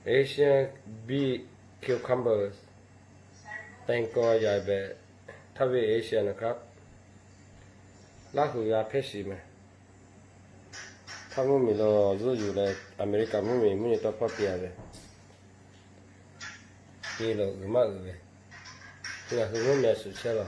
Asian beet, cucumber, แตงกวา ใหญ่แบบทวีปเอเชียนะครับ Laˇ hui g'a hpehˇ shiˍ mehˍ. Htaˇ mvuhˇ miˬ lo zuhˆ yuˬ leh, Aˍmeˍriˍkaˍ mvuhˇ miˬ mvuhˇ nyi tawˇ hpawˇ te-a ve, te lo uiˍ maˇ uiˍ ve, ngaˬ hui mvuhˇ miˬ a shuˍ chehˇ la.